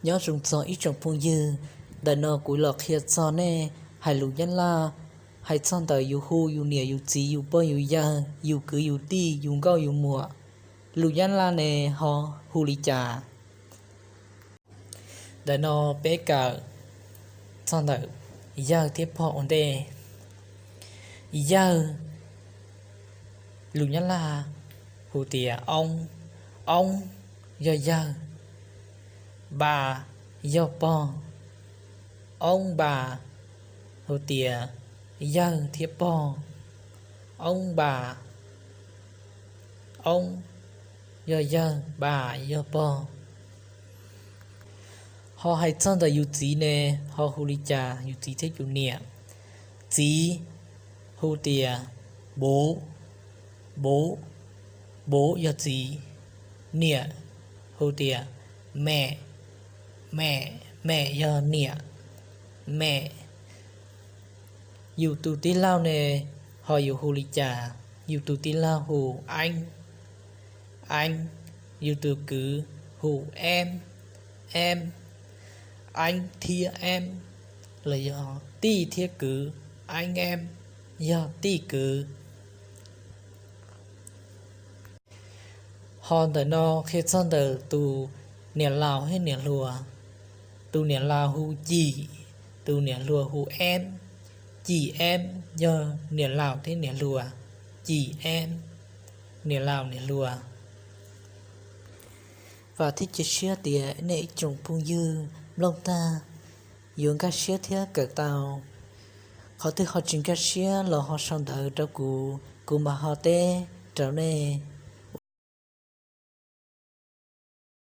Nyob zoo txog ib tsoom phooj ywg, ntawm no kuv los qhia txog nej hais lus Nyab Laj, hais txog ntawm yus hu yus niam yus txiv yus pog yus yawg yus kwv yus tij yus nkauj yus muam, lus Nyab Laj ne ho hu li cas. Ntawm no peb kawm txog ntawm yawg thiab pog ua ntej. Yawg, lus Nyab Laj hu tias oob, oob yog yawg, npa yog pog. Oob npa hu tias yawg thiab pog. Oob npa, oob yog yawg, npa yog pog. Ho hais txog ntawm yus txiv ne, ho hu li cas yus txiv thiab yus niam. Txiv hu tias npuv, npuv, npuv yog txiv. Niam hu tias mẹ, mẹ, mẹ yog niam, mẹ. Yus tus tij laug ne, ho yus hu li cas. Yus tus tij laug hu eeb, eeb. Yus tus kwv hu em, em. Eeb thiab em los yog tij thiab kwv, eeb em yog tij kwv. Ho ntawm no qhia txog ntawm tus niam laus thiab niam hluas. Tus niam laus hu Cim, tus niam hluas hu Em. Cim Em yog niam laus thiab niam hluas. Cim Em, niam laus niam hluas. Vam thiab cia siab tias nej ib tsoom phooj ywg mloog tag yuav nkag siab thiab kawm tau. Qhov twg ho tsis nkag siab los ho sau ntawv rau kuv, kuv mam ho teb rau nej.